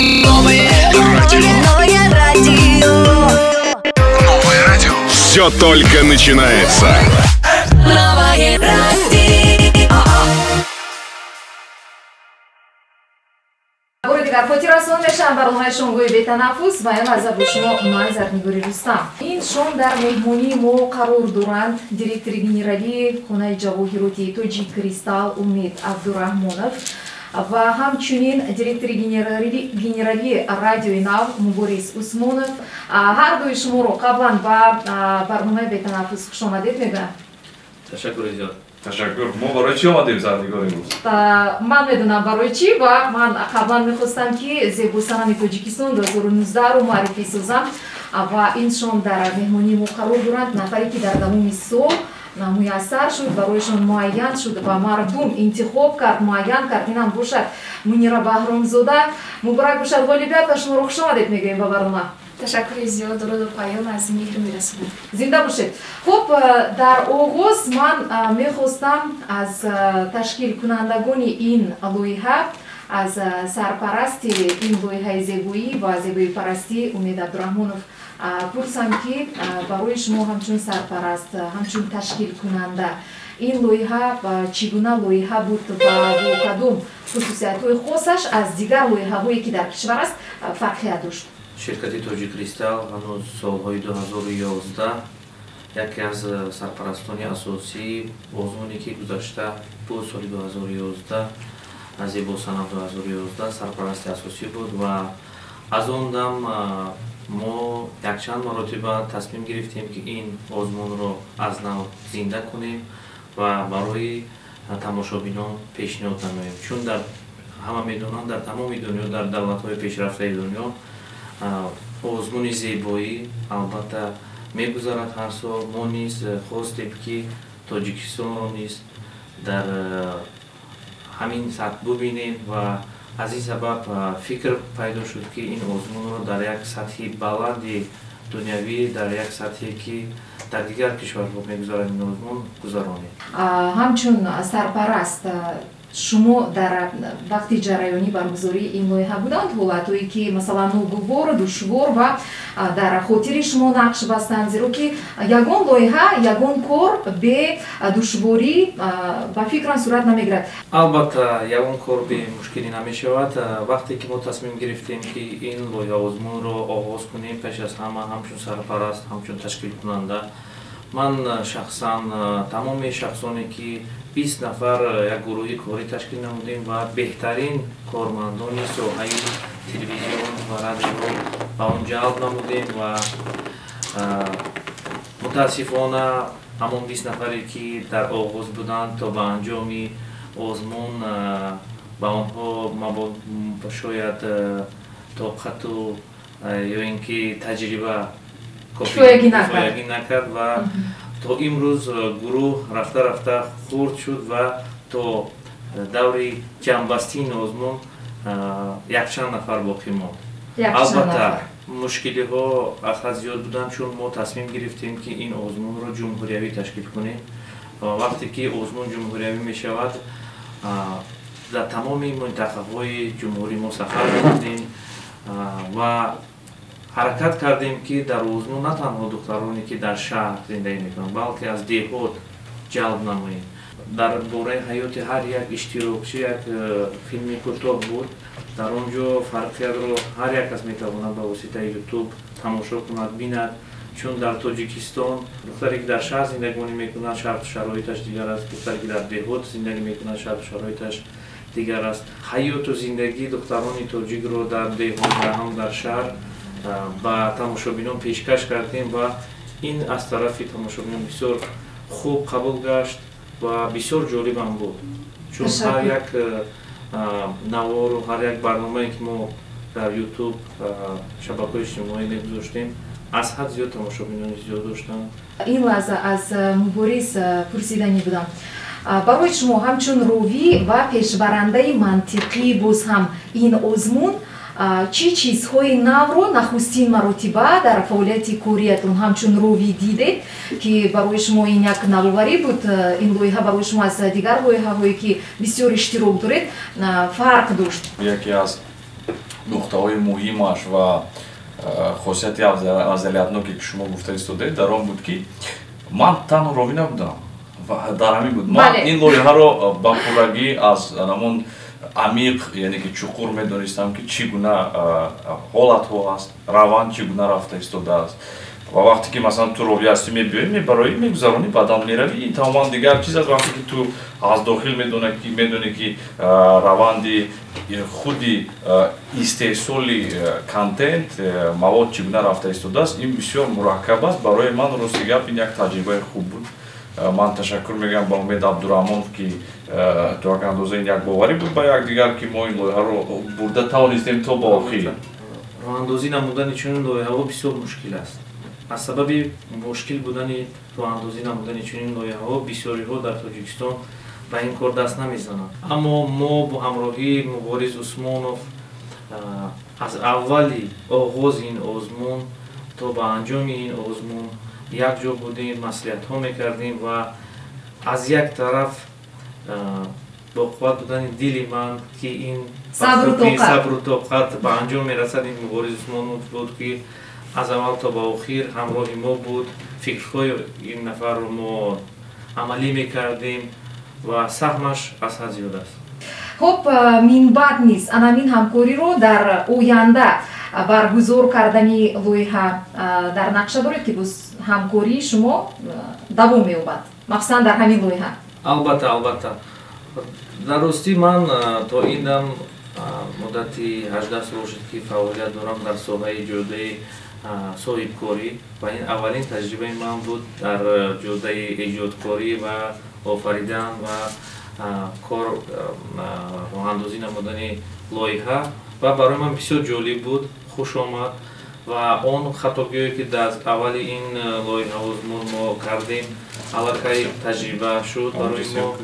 Новое радио. Новое радио. Новое радио. Все только начинается. Новое радио. Дигар хотиррасон мешавам барномаи шомгоҳи бетанаффус ва ин лаҳза бо шумо ман Зарнигори Рустам. Ин шом дар меҳмонии мо қарор доранд директори генералии хонаи ҷавоҳироти Тоҷик Кристалл Умед Абдураҳмонов ва ҳамчунин директори генералии радиои Нав Мубориз Усмонов. Ҳар дуи шуморо қаблан ба барномаи бетанаффус хушомадед мегӯям. Ташаккури зиёд. Ташаккур. Мо барои чӣ омадем, Зарнигор, имрӯз? Ман медонам барои чӣ ва ман қаблан мехостам, ки зебосанами Тоҷикистон 2019-ро муаррифӣ созам ва ин шом дар меҳмонии мо қарор доранд нафаре, ки дар давоми сол муяссар шуд, барояшон муайян шуд ва мардум интихоб кард, муайян кард. Инам бошад Мунира Баҳромзода. Муборак бошад ғолибият ва шуморо хушомадед мегӯем ба барнома. Ташаккури зиёд, дуруду паём аз меҳр мерасонам. Зинда бошед. Хуб, дар оғоз ман мехостам аз ташкилкунандагони ин лоиҳа, аз сарпарасти ин лоиҳаи зебоӣ ва зебоипарастӣ Умед Абдураҳмонов пурсам, ки барои шумо ҳамчун сарпараст, ҳамчун ташкилкунанда ин лоиҳа чӣ гуна лоиҳа буд ва бо кадом хусусиятҳои хосаш аз дигар лоиҳаҳое, ки дар кишвар аст, фарқият дошт? Ширкати Тоҷик Кристалл ҳанӯз солҳои 2011 яке аз сарпарастони асосии озмуне, ки гузашта буд соли 2011, зебосанам 2011 сарпарасти асосӣ буд ва аз он дам мо якчанд маротиба тасмим гирифтем, ки ин озмунро аз нав зинда кунем ва барои тамошобинон пешниҳод намоем. Чун дар ҳама медонанд, дар тамоми дунё, дар давлатҳои пешрафтаи дунё озмуни зебоӣ албатта мегузарад ҳар сол. Мо низ хостем, ки Тоҷикистонро низ дар ҳамин сатҳ бубинем ва аз ин сабаб фикр пайдо шуд, ки ин озмунро дар як сатҳи баланди дунявӣ, дар як сатҳе, ки дар дигар кишварҳо мегузарад, ин озмун гузаронем. Ҳамчун сарпараст шумо дар вақти ҷараёнӣ баргузории ин лоиҳа буданд ҳолатҳое, ки масалан ногувор, душвор ва дар хотири шумо нақш бастанд, зеро ки ягон лоиҳа, ягон кор бе душворӣ ба фикрам сурат намегирад? Албатта, ягон кор бе мушкилӣ намешавад. Вақте ки мо тасмим гирифтем, ки ин лоиҳа озмунро оғоз кунем, пеш аз ҳама ҳамчун сарпараст, ҳамчун ташкилкунанда ман шахсан тамоми шахсоне, ки 20 нафар як гурӯҳи корӣ ташкил намудем ва беҳтарин кормандони соҳаи телевизион ва радиоро ба он ҷалб намудем ва мутаассифона ҳамон 20 нафаре, ки дар оғоз буданд, то ба анҷоми озмун ба онҳо шояд тоқату ё ин ки таҷриба кифоягӣ накард ва то имрӯз гурӯҳ рафта рафта хурд шуд ва то даври ҷамъбастии ин озмун якчанд нафар боқӣ монд. Албатта, мушкилиҳо аз ҳад зиёд буданд, чун мо тасмим гирифтем, ки ин озмунро ҷумҳуриявӣ ташкил кунем. Вақте ки озмун ҷумҳуриявӣ мешавад, дар тамоми минтақаҳои ҷумҳурӣ мо сафар мекунем ва ҳаракат кардем, ки дар озмун на танҳо духтароне, ки дар шаҳр зиндагӣ мекунанд, балки аз деҳот ҷалб намоем. Дар бораи ҳаёти ҳар як иштирокчӣ як филми кӯтоҳ буд. Дар он ҷо фарқиятро ҳар як кас метавонад ба воситаи Ютуб тамошо кунад, бинад, чун дар Тоҷикистон духтаре, ки дар шаҳр зиндагонӣ мекунад, шарту шароиташ дигар аст, духтаре, ки дар деҳот зиндагӣ мекунад, шарту шароиташ дигар аст. Ҳаёту зиндагии духтарони тоҷикро дар деҳот ва ҳам дар шаҳр ба тамошобинон пешкаш кардем ва ин аз тарафи тамошобинон бисёр хуб қабул гашт ва бисёр ҷолибам буд, чун ҳар як навору ҳар як барномае, ки мо дар Ютуб, шабакаҳои иҷтимоӣ мегузоштем, аз ҳад зиёд тамошобинони зиёд доштанд. Ин лаҳза аз Мубориз пурсиданӣ будам. Барои шумо ҳамчун ровӣ ва пешбарандаи мантиқӣ боз ҳам ин озмун чӣ чизҳои навро нахустин маротиба дар фаъолияти кориятон ҳамчун ровӣ дидед, ки барои шумо ин як навоварӣ буд, ин лоиҳа барои шумо аз дигар лоиҳаҳое, ки бисёр иштирок доред, фарқ дошт? Яке аз нуқтаҳои муҳимаш ва хосияти афзалиятноке ки шумо гуфта истодаед дар он буд ки ман танҳо ровӣ набудам ва дар ҳамин буд. Ман ин лоиҳаро ба пуррагӣ аз ҳамон амиқ, яъне ки чуқур медонистам ки чӣ гуна ҳолатҳо аст, раванд чӣ гуна рафта истодааст. Ва вақте ки масалан ту ровӣ ҳастӣ, мебиёӣ, мебароӣ, мегузаронӣ, баъдан меравӣ, ин тамоман дигар чиз аст. Вақте ки ту аз дохил медонӣ ки раванди худи истеҳсоли контент, мавод чӣ гуна рафта истодааст, ин бисёр мураккаб аст. Барои ман рости гап ин як таҷрибаи хуб буд. Ман ташаккур мегӯям ба Умед Абдураҳмонов, ки то як андоза ин як боварӣ буд ба якдигар, ки мо ин лоиҳаро бурда тавонистем то ба охир. Роҳандозӣ намудани чунин лоиҳаҳо бисёр мушкил аст. Аз сабаби мушкил будани роҳандозӣ намудани чунин лоиҳаҳо бисёриҳо дар Тоҷикистон ба ин кор даст намезананд. Аммо мо бо ҳамроҳии Мубориз Усмонов аз аввали оғози ин озмун то ба анҷоми ин озмун якҷо будем, маслиҳатҳо мекардем ва аз як тараф бо қувват будани дили ман, ки ин сабру тоқат ба анҷом мерасад, ин Мубориз Усмонов буд, ки аз аввал то ба охир ҳамроҳи мо буд. Фикрҳои ин нафарро мо амалӣ мекардем ва саҳмаш аз ҳад зиёд аст. Хуб, минбаъд низ анамин ҳамкориро дар оянда баргузор кардани лоиҳа дар нақша доред, ки боз ҳамкории шумо давом меёбад, махсусан дар ҳамин лоиҳа? Албатта, албатта. Дар ростӣ ман то ин дам муддати 18 сол шуд, ки фаъолият дорам дар соҳаи ҷодаи соҳибкорӣ ва ин аввалин таҷрибаи ман буд дар ҷодаи эҷодкорӣ ва офаридан ва кор роҳандозӣ намудани лоиҳа ва барои ман бисёр ҷолиб буд, хуш омад ва он хатогиҳое ки дар аввали ин лоиҳа озмун мо кардем, аллакай таҷриба шуд барои мо.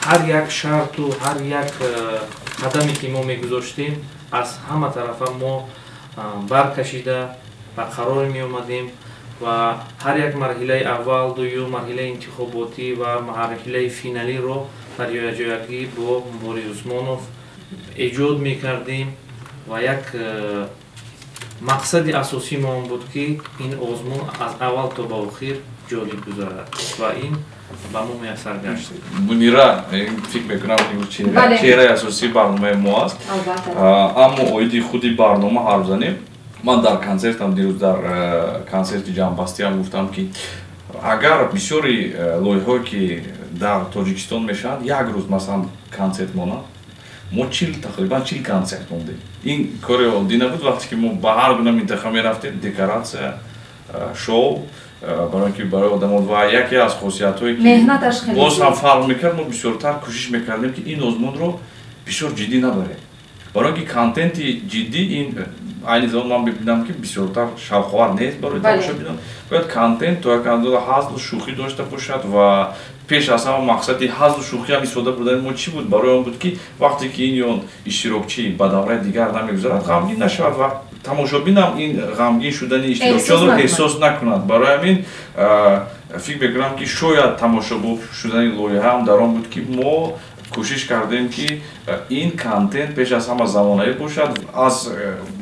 Ҳар як шарту ҳар як қадаме ки мо мегузоштем, аз ҳама тарафа мо баркашида ба қарор меомадем ва ҳар як марҳилаи аввал, дуюм, марҳилаи интихоботӣ ва марҳилаи финалиро дар якҷоягӣ бо Мубориз Усмонов эҷод мекардем ва як мақсади асосии мо он буд, ки ин озмун аз аввал то ба охир ҷолиб гузарад ва ин ба мо муяссар гашт. Мунира, фикр мекунам, чеҳраи асосии барномаи мо аст. Аммо оиди худи барнома ҳарф занем. Ман дар консертам дирӯз, дар консерти ҷамъбастиам гуфтам, ки агар бисёри лоиҳое ки дар Тоҷикистон мешаванд, як рӯз масалан консерт монанд, мо тақрибан 40 консерт мондем. Ин кори оддӣ набуд. Вақте ки мо ба ҳар гуна минтақа мерафтем, декоратсия, шоу, барои ки барои одамон ва яке аз хосиятҳое ки боз ҳам фарқ мекард, мо бисёртар кӯшиш мекардем, ки ин озмунро бисёр ҷиддӣ набарем. Барои ки контенти ҷиддӣ ин айни замон ман мебинам, ки бисёртар шавқовар нест барои тамошобинон. Бояд контент то як андоза ҳазлу шӯхӣ дошта бошад ва пеш аз ҳама мақсади ҳазлу шӯхиам истифода бурдани мо чӣ буд? Барои он буд, ки вақте ки ин ё иштирокчӣ ба давраи дигар намегузарад, ғамгин нашавад ва тамошобинам ин ғамгин шудани иштирокчиёнро эҳсос накунад. Барои ҳамин фикр мекунам, ки шояд тамошобоб шудани лоиҳаам дар он буд, ки мо кӯшиш кардем, ки ин контент пеш аз ҳама замонавӣ бошад. Аз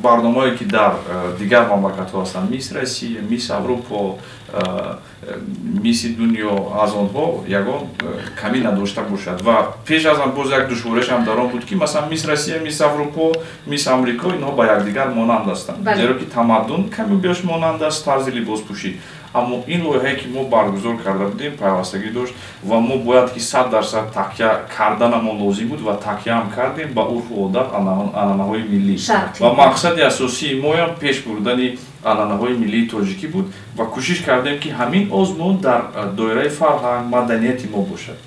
барномаое ки дар дигар мамлакатҳо ҳастанд, мис Россия, мис Аврупо, миси дунё, аз онҳо ягон камӣ надошта бошад. Ва пеш аз он боз як душвориашам дар он буд, ки масалан мис Россия, мис Аврупо, мис Амрико инҳо ба якдигар монанд ҳастанд, зеро ки тамаддун каму беш монанд аст, тарзи либоспӯшӣ. Аммо ин лоиҳае ки мо баргузор карда будем, пайвастагӣ дошт ва мо бояд ки 100% такя карданамон лозим буд ва такяам кардем ба урфу одат, анъанаҳои миллӣ. Ва мақсади асосии моям пеш бурдани анъанаҳои миллии тоҷикӣ буд ва кӯшиш кардем, ки ҳамин озмун дар доираи фарҳанг, маданияти мо бошад.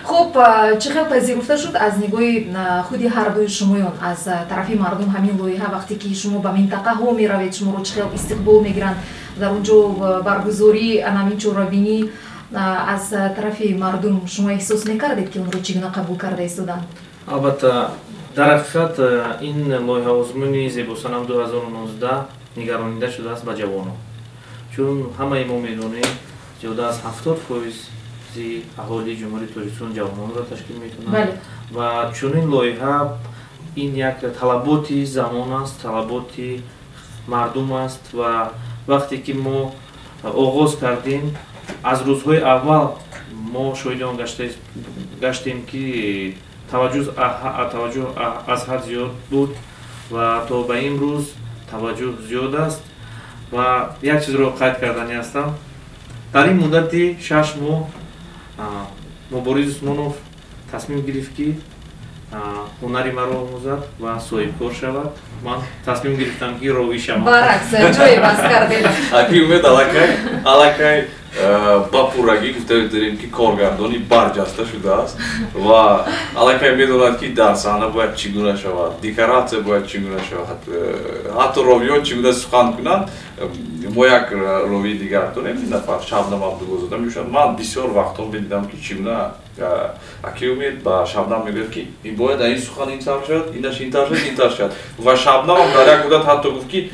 Хуб, чӣ хел пазируфта шуд аз нигоҳи худи ҳардуи шумоён, аз тарафи мардум ҳамин лоиҳа? Вақте ки шумо ба минтақаҳо меравед, шуморо чӣ хел истиқбол мегиранд? Дар он ҷо баргузорӣ анамин чорабинӣ аз тарафи мардум шумо эҳсос мекардед, ки онро чӣ гуна қабул карда истоданд? Албатта, дар ҳақиқат ин лоиҳа озмуни Зебосанам 2019 нигаронида шудааст ба ҷавонон, чун ҳамаи мо медонем, зиёда аз 70% аҳолии Ҷумҳурии Тоҷикистон ҷавононро ташкил мекунанд ва чунин лоиҳа Ин як талаботи замон аст, талаботи мардум аст ва вақте ки мо оғоз кардем, аз рӯзҳои аввал мо шоҳиди он гаштем, ки таваҷҷӯҳ аз ҳад зиёд буд ва то ба имрӯз таваҷҷӯҳ зиёд аст. Ва як чизро қайд кардани ҳастам: дар ин муддати 6 моҳ Мубориз Усмонов тасмим гирифт, ки ҳунари маро омӯзад ва соҳибкор шавад. Ман тасмим гирифтам, ки ровӣ шавам. Баръакс, ҷое бас кардед. Аки Умед аллакай ба пуррагӣ гуфта метавонем, ки коргардони барҷаста шудааст ва аллакай медонад, ки дар саҳна бояд чӣ гуна шавад, декоратсия бояд чӣ гуна шавад, ҳатто ровиён чӣ гуна сухан кунанд. Мо як ровии дигар дорем, ин нафар Шабнам Абдуллозода мешавад. Ман бисёр вақтҳо медидам, ки чӣ гуна аки Умед ба Шабнам мегӯяд, ки ин бояд ин сухан ин тавр шавад, инаш ин тавр шавад, ин тавр шавад. Ва Шабнамам дар як муддат ҳатто гуфт, ки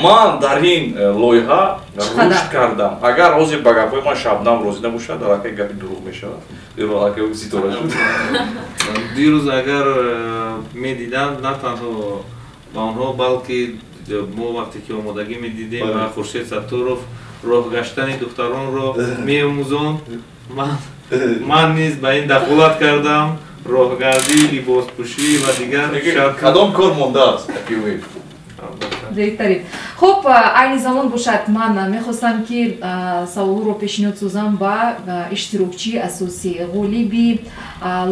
ман дар ин лоиҳа рушд кардам. Агар ҳозир ба гапҳои ман Шабнам розӣ набошад, аллакай гапи дурӯғ мешавад, зеро аллакай ӯ ситора шуд. Дирӯз агар медиданд, на танҳо ба онҳо, балки мо вақте ки омодагӣ медидем ва Хуршед Сатторов роҳ гаштани духтаронро меомӯзонд, ман низ ба ин дахолат кардам. Роҳгардӣ, либоспӯшӣ ва дигар. Кадом кор мондааст? Беҳтарин. Хуб, айни замон бошад, ман мехостам, ки саволро пешниҳод созам ба иштирокчии асосӣ, ғолиби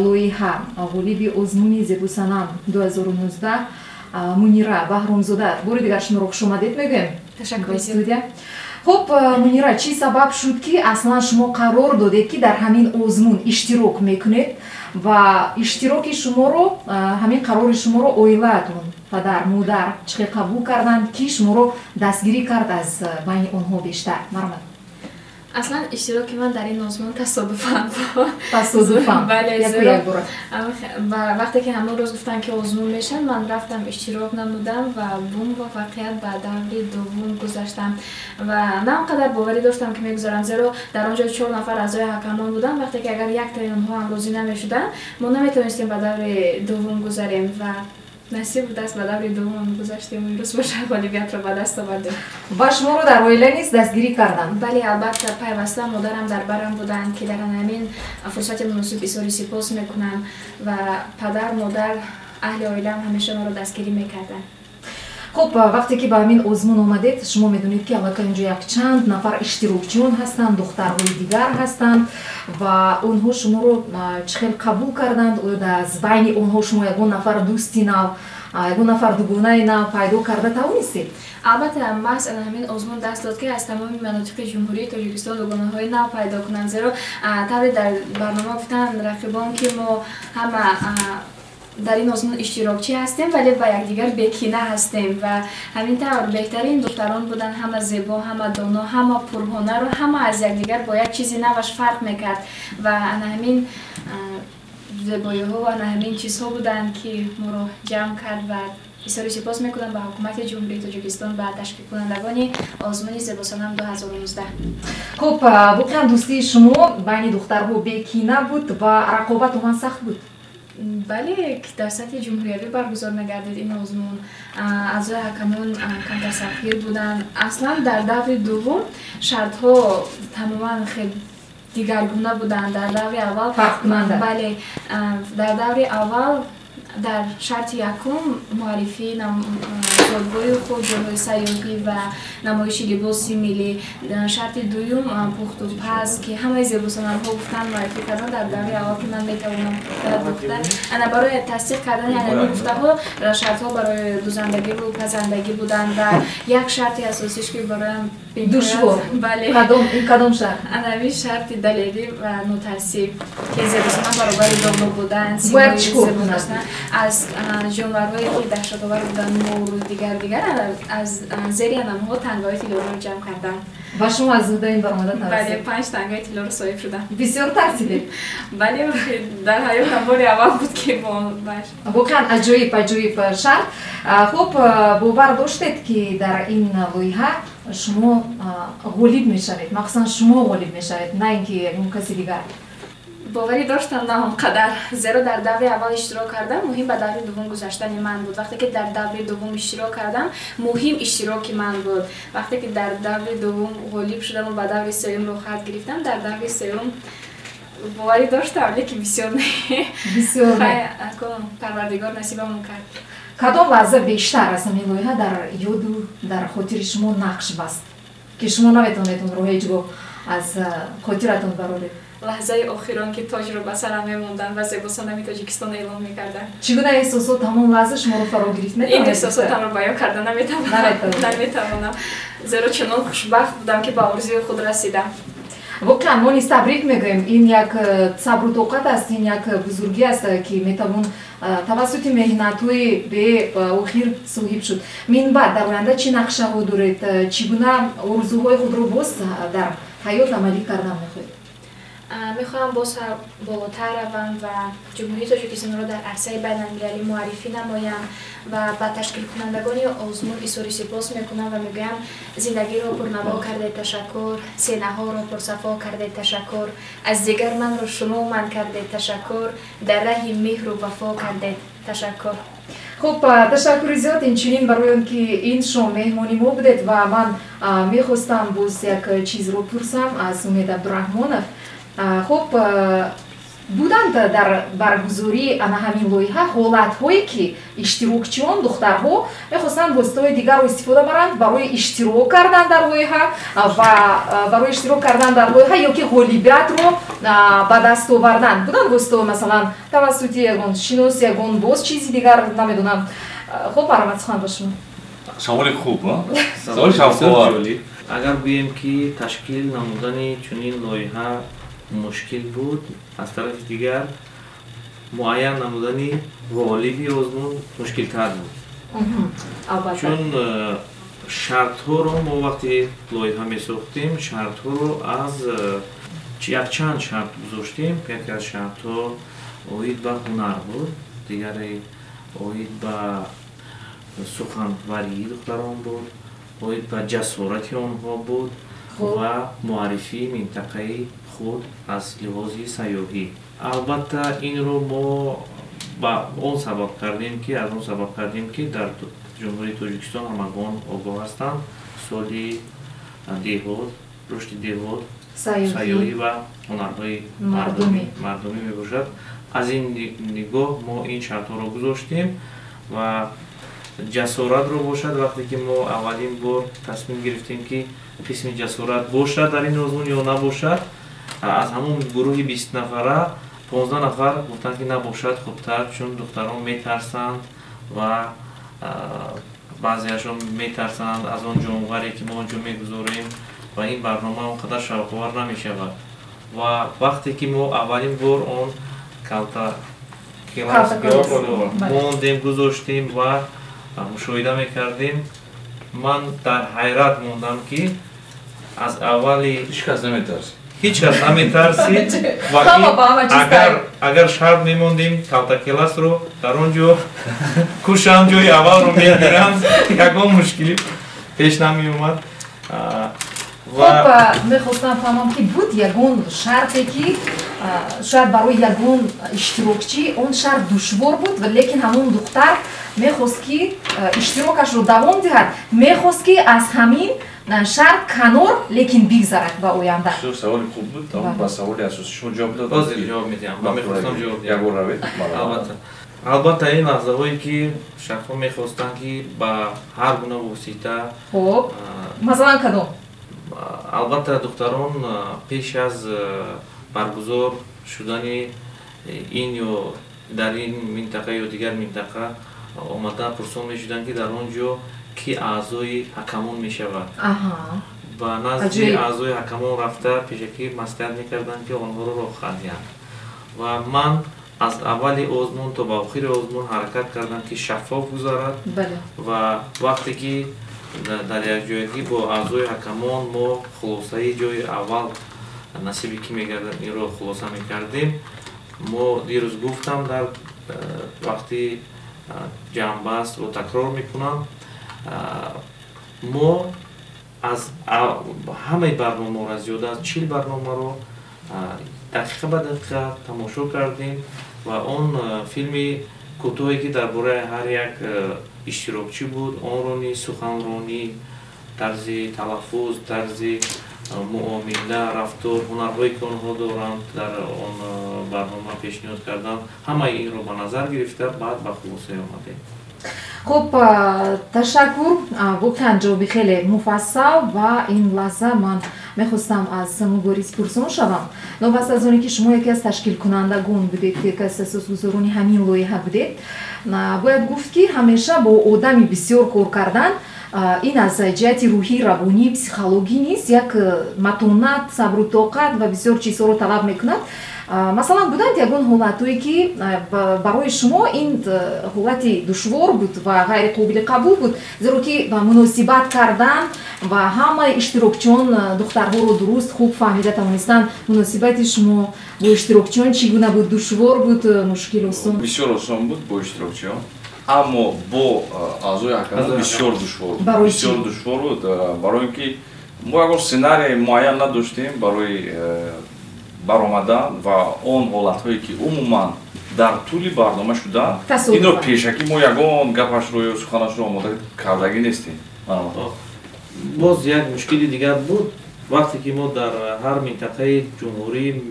лоиҳа, ғолиби озмуни Зебосанам 2019, Мунира Баҳромзода. Бори дигар шуморо хушомадед мегӯем. Ташаккур. Студия. Хуб, Мунира, чӣ сабаб шуд, ки аслан шумо қарор додед, ки дар ҳамин озмун иштирок мекунед ва иштироки шуморо, ҳамин қарори шуморо оилаатон, падар, модар чӣ хел қабул карданд, ки шуморо дастгирӣ кард аз байни онҳо бештар? Марҳамат. Аслан иштироки ман дар ин озмун тасодуфан буд. Тасодуфан? Бале, зеро вақте ки ҳамон рӯз гуфтанд, ки озмун мешавад, ман рафтам, иштирок намудам ва бо муваффақият ба даври дуввум гузаштам. Ва на он қадар боварӣ доштам, ки мегузарам, зеро дар он ҷо 4 нафар аъзои ҳакамон буданд. Вақте ки агар яктаи онҳо ҳам розӣ намешуданд, мо наметавонистем ба даври дуввум гузарем ва насиб будааст, ба даври дуввум гузаштем. Имрӯз бошад, ғолибиятро ба даст овардем. Ва шуморо дар оила низ дастгирӣ карданд? Бале, албатта, пайваста модарам дар барам буданд, ки дар ҳамин фурсати муносиб изҳори сипос мекунам ва падар, модар, аҳли оилаам ҳамеша маро дастгирӣ мекарданд. Хуб, вақте ки ба ҳамин озмун омадед, шумо медонед, ки аллакай инҷо якчанд нафар иштирокчиён ҳастанд, духтарҳои дигар ҳастанд ва онҳо шуморо чӣ хел қабул карданд? Оё аз байни онҳо шумо ягон нафар дӯсти нав, ягон нафар дугонаи нав пайдо карда тавонистед? Албатта, маҳз ана ҳамин озмун даст дод, ки аз тамоми манотиқи Ҷумҳурии Тоҷикистон дугонаҳои нав пайдо кунанд, зеро тавре дар барнома гуфтанд рақибон, ки мо ҳама дар ин озмун иштирокчӣ ҳастем, вале ба якдигар бекина ҳастем ва ҳамин тавр беҳтарин духтарон буданд, ҳама зебо, ҳама доно, ҳама пурҳунару ҳама аз якдигар бо як чизи наваш фарқ мекард ва ана ҳамин зебоиҳо ва ана ҳамин чизҳо буданд, ки моро ҷамъ кард. Ва изҳори сипос мекунам ба ҳукумати Ҷумҳурии Тоҷикистон, ба ташкилкунандагони озмуни Зебосанам 2019. Хуб, воқеан дӯстии шумо байни духтарҳо бекина буд ва рақобат умуман сахт буд? Бале, ки дар сатҳи ҷумҳуриявӣ баргузор мегардид ин озмун. Аъзои ҳакамон камтар сахтгир буданд. Аслан дар даври дуввум шартҳо тамоман хел дигаргуна буданд. Дар даври аввал фарқкунанда. Бале, дар даври аввал дар шарти якум муаррифии зодгоҳи худ, ҷойҳои сайёҳӣ ва намоиши либоси миллӣ. Шарти дуюм пухту паз, ки ҳамаи зебосанамҳо гуфтанд, муаррифӣ карданд дар даври аввал, ки ман метавонам пухта духта. Ана барои тасдиқ кардани ҳамин гуфтаҳо шартҳо барои дузандагиву пазандагӣ буданд ва як шарти асосиш, ки бароям душвор. Бале. Ин кадом шарт? Ана ҳамин шарти далерӣ ва нотарсӣ, ки зебосанам баробари доно буданд, бояд чӣ кор кунад? Аз ҷонварҳое, ки даҳшатовар буданд, мору дигар дигар, аз зери анамҳо тангаҳои тиллоро ҷамъ карданд. Ва шумо аз уҳдаи ин баромада тавонистед? Бале, 5 тангаи тиллоро соҳиб шудам. Бисёр тарсидед? Бале, дар ҳаётам бори аввал буд, ки бо воқеан аҷоиб, аҷоиб шарт. Хуб, бовар доштед, ки дар ин лоиҳа шумо ғолиб мешавед, махсусан шумо ғолиб мешавед, на ин ки ягон каси дигар? Боварӣ доштам, на он қадар, зеро дар даври аввал иштирок кардам, муҳим ба даври дуввум гузаштани ман буд. Вақте ки дар даври дуввум иштирок кардам, муҳим иштироки ман буд. Вақте ки дар даври дуввум ғолиб шудам ва ба даври сеюм роҳхат гирифтам, дар даври сеюм боварӣ доштам, лекин бисёр не. Бисёр не. Парвардигор насибамон кард. Кадом лаҳза бештар аз ҳамин лоиҳа дар ёду дар хотири шумо нақш баст, ки шумо наметавонед онро ҳеҷ гоҳ аз хотиратон бароред? Лаҳзаи охирон, ки тоҷро ба сарам мемонданд ва зебосанами Тоҷикистон эълон мекарданд. Чӣ гуна эҳсосот ҳамон лаҳза шуморо фаро гирифт? Ин эҳсосотамро баён карда наметавонам, зеро чунон хушбахт будам, ки ба орзуи худ расидам. Воқеан мо низ табрик мегӯем. Ин як сабру тоқат аст, ин як бузургӣ аст, ки метавон тавассути меҳнатҳои беохир соҳиб шуд. Минбаъд дар оянда чӣ нақшаҳо доред? Чӣ гуна орзуҳои худро боз дар ҳаёт амалӣ кардан мехоҳед? Мехоҳам боз болотар равам ва Ҷумҳурии Тоҷикистонро дар арсаи байналмилалӣ муаррифӣ намоям ва ба ташкилкунандагони озмун изҳори сипос мекунам ва мегӯям: зиндагиро пурнаво кардед, ташаккур, сенаҳоро пурсафо кардед, ташаккур, аз дигар манро шумо ман кардед, ташаккур, дар раҳи меҳру вафо кардед, ташаккур. Хуб, ташаккури зиёд инчунин барои он ки ин шом меҳмони мо будед ва ман мехостам боз як чизро пурсам аз Умед Абдураҳмонов. Хуб, буданд дар баргузории ана ҳамин лоиҳа ҳолатҳое, ки иштирокчиён, духтарҳо мехостанд воситаҳои дигарро истифода баранд барои иштирок кардан дар лоиҳа ва барои иштирок кардан дар лоиҳа ё ки ғолибиятро ба даст овардан? Буданд воситаҳо, масалан, тавассути ягон шинос, ягон боз чизи дигар, намедонам. Хуб, марҳамат, сухан ба шумо. Саволи хуб, саволи шавқовар. Агар гӯем, ки ташкил намудани чунин лоиҳа мушкил буд, аз тарафи дигар муайян намудани ғолиби озмун мушкилтар буд. Чун шартҳоро мо вақте лоиҳа месохтем, шартҳоро аз якчанд шарт гузоштем. Яке аз шартҳо оид ба ҳунар буд, дигаре оид ба суханварии духтарон буд, оид ба ҷасорати онҳо буд ва муаррифии минтақаи худ аз лиҳози сайёҳӣ. Албатта, инро мо ба он сабаб кардем ки аз он сабаб кардем, ки дар Ҷумҳурии Тоҷикистон ҳамагон огоҳ ҳастанд, соли деҳот, рушди деҳот, сайёҳӣ ва ҳунарҳои мардумӣ мебошад. Аз ин нигоҳ мо ин шартҳоро гузоштем ва ҷасоратро бошад, вақте ки мо аввалин бор тасмим гирифтем, ки қисми ҷасорат бошад дар ин озмун ё набошад, аз ҳамон гурӯҳи 20 нафара 15 нафар гуфтанд, ки набошад хубтар, чун духтарон метарсанд ва баъзеашон метарсанд аз он ҷонваре, ки мо он ҷо мегузорем ва ин барнома он қадар шавқовар намешавад. Ва вақте ки мо аввалин бор он калта мондем, гузоштем ва мушоҳида мекардем, ман дар ҳайрат мондам, ки аз аввали ҳеҷ кас наметарсид, ҳеҷ кас наметарсид ва агар шарт мемондем калтакеласро дар он ҷо кушанд, ҷои аввалро мегиранд, ягон мушкилӣ пеш намеомад. Хуб, мехостам фаҳмам, ки буд ягон шарте, ки шояд барои ягон иштирокчӣ он шарт душвор буд, лекин ҳамон духтар мехост, ки иштирокашро давом диҳад, мехост, ки аз ҳамин шарт канор, лекин бигзарад ба оянда? Бисёр саволи хуб буд. Ба саволи асосӣ шумо ҷавоб дод. Ҳозир ҷавоб медиҳам, ман мехостам ҷавоб диҳам. Ягон равед. Албатта, албатта, ин лаҳзаҳое, ки шахсҳо мехостанд, ки ба ҳар гуна восита. Хуб, масалан, кадом? Албатта, духтарон пеш аз баргузор шудани ин ё дар ин минтақа ё дигар минтақа омада пурсон мешуданд, ки дар он ҷо ки аъзои ҳакамон мешавад. Ба назди аъзои ҳакамон рафта, пешакӣ маслиҳат мекарданд, ки онҳоро роҳхат диҳанд. Ва ман аз аввали озмун то ба охири озмун ҳаракат кардам, ки шаффоф гузарад. Ва вақте ки дар якҷоягӣ бо аъзои ҳакамон мо хулосаи ҷои аввал насиби кӣ мегардад, инро хулоса мекардем. Мо дирӯз гуфтам, дар вақти ҷамъбастро такрор мекунам, мо аз ҳамаи барномаро, зиёда аз 40 барномаро дақиқа ба дақиқа тамошо кардем ва он филми кӯтоҳе ки дар бораи ҳар як иштирокчӣ буд, онро низ суханронӣ, тарзи талаффуз, тарзи муомила, рафтор, ҳунарҳое ки онҳо доранд дар он барнома пешниҳод карданд, ҳамаи инро ба назар гирифта баъд ба хулосае омадем. Хуб, ташаккур. Воқеан ҷавоби хеле муфассал ва ин лаҳза ман мехостам аз Мубориз пурсон шавам. Новобаста аз оне ки шумо яке аз ташкилкунандагон будед, яке аз асосгузорони ҳамин лоиҳа будед, бояд гуфт ки ҳамеша бо одами бисёр кор кардан ин аз ҷиҳати рӯҳӣ, равонӣ, психологӣ низ як матонат, сабру тоқат ва бисёр чизҳоро талаб мекунад. Масалан, буданд ягон ҳолатҳое ки барои шумо ин ҳолати душвор буд ва ғайриқобили қабул буд, зеро ки муносибат кардан ва ҳамаи иштирокчиён духтарҳоро дуруст хуб фаҳмида тавонистанд, муносибати шумо бо иштирокчиён чӣ гуна буд? Душвор буд, мушкил, осон? Бисёр осон буд бо иштирокчиён, аммо бо аъзои ҳакамон бисёр душвор буд. Бисёр душвор буд, барои ин ки мо ягон сценарияи муайян надоштем барои баромадан ва он ҳолатҳое ки умуман дар тӯли барнома шуданд, инро пешакӣ мо ягон гапашро ё суханашро омода кардагӣ нестем. Боз як мушкили дигар буд, вақте ки мо дар ҳар минтақаи ҷумҳурӣ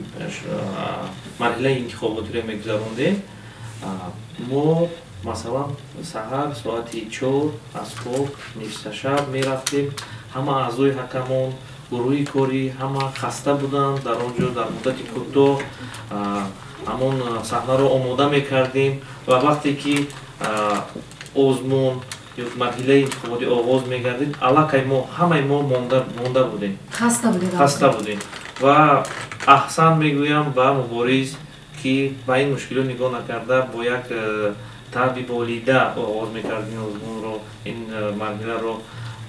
марҳилаи интихоботиро мегузарондем, мо масалан саҳар соати 4 аз хоб нимсашаб мерафтем, ҳама аъзои ҳакамон, гурӯҳи корӣ ҳама хаста буданд, дар он ҷо дар муддати кӯтоҳ ҳамон саҳнаро омода мекардем ва вақте ки озмун ё марҳилаи интихоботӣ оғоз мегардид, аллакай мо ҳамаи мо монда будем, хаста будем ва аҳсан мегӯям ба Мубориз ки ба ин мушкилот нигоҳ накарда бо як таъби болида оғоз мекард ин озмунро, ин марҳиларо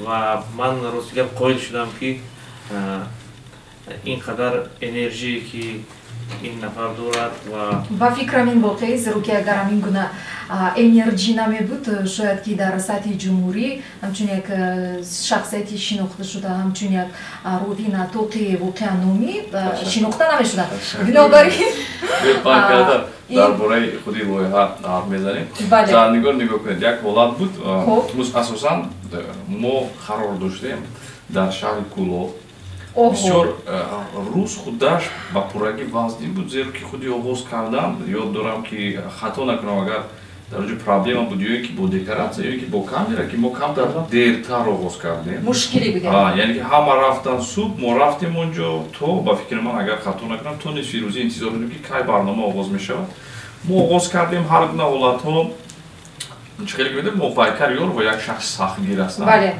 ва ман рости гап қоил шудам ки ин қадар энержие ки ин нафар дорад ва ба фикрам ин воқеӣ, зеро ки агар ҳамин гуна энерҷӣ намебуд, шояд ки дар сатҳи ҷумҳурӣ ҳамчун як шахсияти шинохта шуда, ҳамчун як рови натоқи воқеан номӣ шинохта намешуданд. Бинобар ин дар бораи худи лоиҳа ҳарф мезанем. Зарнигор, нигоҳ кунед, як ҳолат буд. Асосан мо қарор доштем дар шаҳри Кӯлоб. Бисёр рӯз худаш ба пуррагӣ вазнин буд, зеро ки худи оғоз кардан, ёд дорам ки хато накунам, агар дар онҷо проблема буд ё ки бо декоратсия, ё ки бо камера, ки мо камтар дертар оғоз кардем. Мушкиле буд. Яъне ки ҳама рафтан субҳ, мо рафтем онҷо то, ба фикри ман агар хато накунам, то нисфи рӯзӣ интизор будем ки кай барнома оғоз мешавад. Мо оғоз кардем ҳар гуна ҳолатҳо. Чӣ хеле ки медонед, мо Пайкар Ёрова як шахси сахтгир ҳастанд.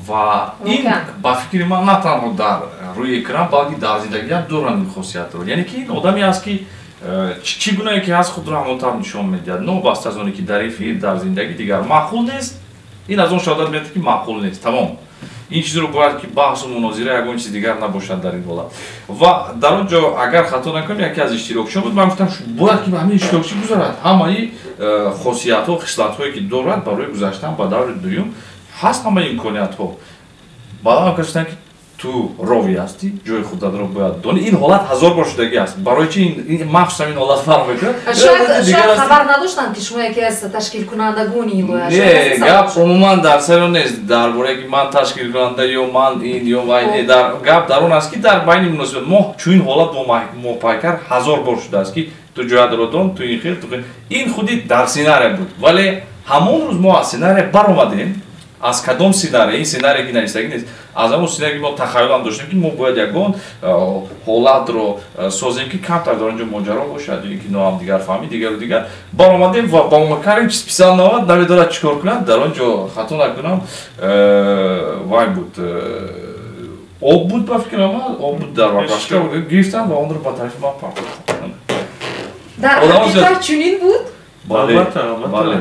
Ва ин ба фикри ман на танҳо дар рӯи экран, балки дар зиндагиам доранд ин хосиятро. Яъне ки ин одаме аст ки чӣ гунае ки ҳаст худро ҳамон тавр нишон медиҳад, новобаста аз оне ки дар эфир, дар зиндагӣ дигар маъқул нест. Ин аз он шаҳодат медиҳад ки маъқул нест, тамом. Ин чизро бояд ки баҳсу мунозира ягон чиз дигар набошад дар ин ҳолат. Ва дар он ҷо агар хато накунам, яке аз иштирокчиён буд, ман гуфтам бояд ки ба ҳамин иштирокчӣ гузарад, ҳамаи хосиятҳо, хислатҳое ки дорад барои гузаштан ба даври дуюм ҳаст ҳамаи имкониятҳо. Баъдан гуфтанд ки ту рови ҳастӣ, ҷои худатро бояд донӣ. Ин ҳолат ҳазор бор шудагӣ аст. Барои чи ин махсусан ин ҳолат фарқ мекунад? Шояд хабар надоштанд ки шумо яке аз ташкилкунандагони ин лоиҳа. Не, гап умуман дар сари он нест, дар бораи ки ман ташкилкунанда ё ман ин ё вай не. Гап дар он аст ки дар байни муносибат мо чунин ҳолат бо Моҳпайкар ҳазор бор шудааст ки ту ҷоятро дон, ту ин хел, ту хел. Ин худи дар сценария буд, вале ҳамон рӯз мо аз сценария баромадем. Аз кадом сценария? Ин сценария ки навиштагӣ нест. Аз ҳамон сценария ки мо тахайюлам доштем ки мо бояд ягон ҳолатро созем ки камтар дар он ҷо моҷаро бошад ё ин ки ноҳамдигарфаҳмӣ дигару дигар. Баромадем ва ба Моҳпайкар специал наомад, намедонад чӣ кор кунад. Дар он ҷо хато накунам, вай буд, об буд, ба фикрам, об буд дар бакашка гирифтам ва онро ба тарафи ман партофтам. Дар ҳақиқат чунин буд? Албатта, албатта.